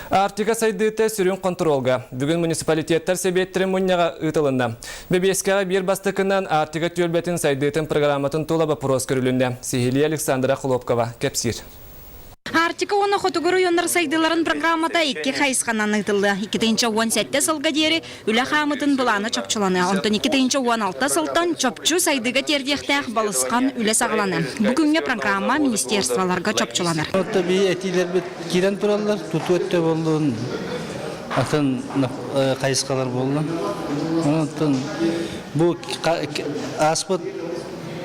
Арктика сайдыыта сүрүн хонтуруолга. Бүгүн муниципалитеттар сэбиэттэрин мунньаҕа ыытылынна. Бэбиэскэҕэ биир бастакынан Арктика түөлбэтин сайдыытын программатын тула боппуруос көрүлүннэ. Сиһилии Александра Хлопкова кэпсиир. Арктика уонна хотугу оройуоннар сайдыыларын программата икки хайысханан ыытыллыа. 2017 сылга диэри үлэ хаамыытын былаана чопчуланыа. Онтон 2016 сылтан чопчу сайдыыга тиэрдиэхтээх балысхан үлэ саҕаланыа. Бу күҥҥэ программа министерстволарга чопчуланар. Оттон бии этиилэрбит киирэн тураллар, тутуу өттө буоллун, атын хайысхалар буоллун. Онтон бу ааспыт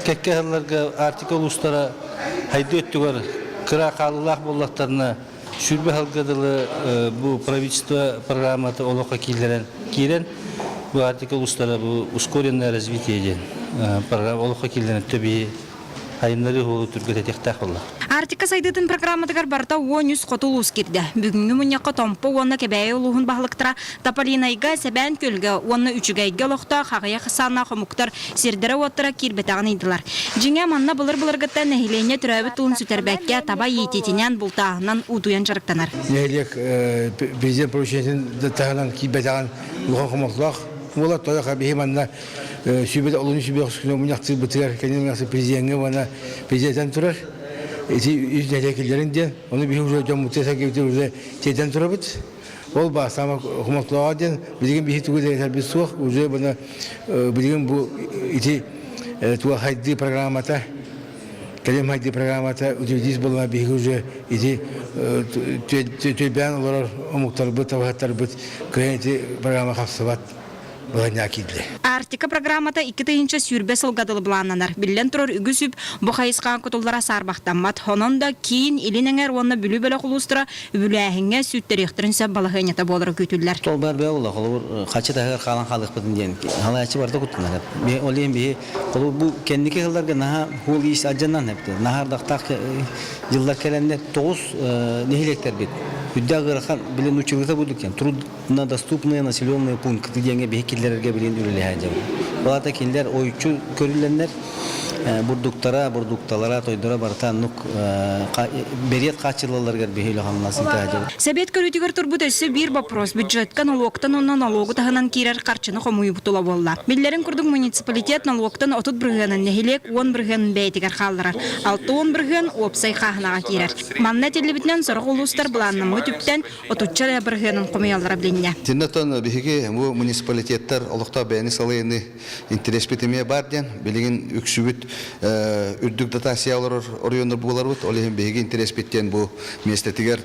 кэккэ сылларга Арктика улуустара хайдыы өттүгэр кыра хаалыылаах буоллахтарына, 20 сылга дылы бу правительство программата олоххо киирэн киирэн бу Арктика улуустара бу ускоренное развитие диэн программа олоххо киирэн төбии айымнары уһулу түргэтэтиэхтээх буолла. Арктика сайдыытын программатыгар барыта 13 хоту улуус киирдэ. Бүгүҥҥү мунньахха Томпо уонна Кэбээйи улууһун баһылыктара Тополинайга, Сэбээн Күөлгэ уонна Үчүгэйгэ олохтоох аҕыйах ахсааннаах омуктар сирдэрэ-уоттара киирбэтэҕин ыйдылар. Дьиҥэ, манна былыр-былыргыттан нэһилиэнньэ төрөөбүт тылын сүтэрбэккэ, таба иитиитинэн, бултааһынан утуйан дьарыктанар. Нэһилиэк президент поручениетын таһынан киирбэтэҕин улахан хомолтолоох буолар. Тоҕо биһи манна сүүбэт олунньу сүүбэх мунньахтыырбытыгар кэннин президеҥҥэ уонна президентэн турар. Ити үс нэһилиэк киллэрин диэн, ону биһи уже дьоммутугар сэргэбитигэр уже тиэрдэн турабыт. Ол баар саама хомолтолооҕо диэн билигин биһи тугу да этэрбит суох уже бына билигин бу ити туох хайдыы программата кэлим хайдыы программата утилизис буолла биһиги уже ити түөлбээн олорор омуктарбыт табаһыттарбыт кыайан ити программа хапсыбат быланньаа киирдэ. Арктика программата 2020 сылга дылы былааннанар. Биллэн турар, үгүс үп бу хайысхаҕа кутуллара саарбахтаммат. Онон да киин, Илин эҥэр уонна Бүлүү бөлөх улуустара үбүлээһиҥҥэ сүттэриэхтэрин сөп балаһыанньата буолара күүтүллэр. Ол бар бээ буолла, холобур, хаччы таһыгар хаалан хаалыахпытын диэн халааччы барда куттанар. Ол иһин биһи холобур бу кэнники сылларга наһаа хуол иис алдьанан эбит. Наһаа ардахтаах дьыллар кэлэннэр тоҕус нэһилиэктэрбит үрдээх ыарахан билин училыта будут труднодоступные населенные пункты диэҥҥэ биһи киллэрэргэ билин үлэлэһэ дьабыт. Ол аата кинилэр ойуччу көрүллэннэр бурдуктара, бурдукталара, тойдоро барыта оннук бэриэт хааччыллалларыгар биһи үлэ-хамнас ыытаадьабыт. Сэбиэт көрүүтүгэр турбут өссө биир вопрос бюджетка нолуоктан уонна нолуогу таһынан киирэр харчыны хомуйуу тула буолла. Биллэрин курдук муниципалитет нолуоктан 30 бырыһыанын нэһилиэк 10 бырыһыанын бэйэтигэр хаалларар. 60 бырыһыан уопсай хааһынаҕа киирэр. Манна этиллибитинэн сорох улуустар былааннаммыт үптэн отучча эрэ бырыһыанын хомуйаллара билиннэ. Итиннэ биһиги бу муниципалитеттар олохтоох бэйэни салайыны интэриэспит эмиэ баар диэн билигин үксүбүт үрдүк дотация олорор оройуоннар буоларбыт. Ол иһин биһиги интэриэспит диэн бу миэстэтигэр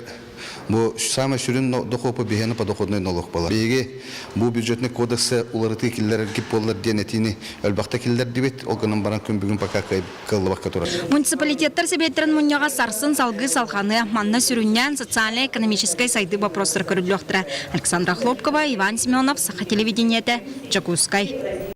бу самый сүрүн дохуопу биһиэни подоходный налог буолар. Биһиги бу бюджетный кодексы уларытыы киллэрэргит буоллар диэн этиини элбэхтэ киллэрдибит. Ол гынан баран күн бүгүн пока кыаллыбакка турар. Муниципалитеттар сэбиэттэрин мунньаҕа сарсын салгыы салҕаныа. Манна сүрүннээн социальнай-экономическай сайдыы боппуруостара көрүллүөхтэрэ. Александра Хлопкова, Иван Семенов, Саха телевидениетэ, Дьокуускай.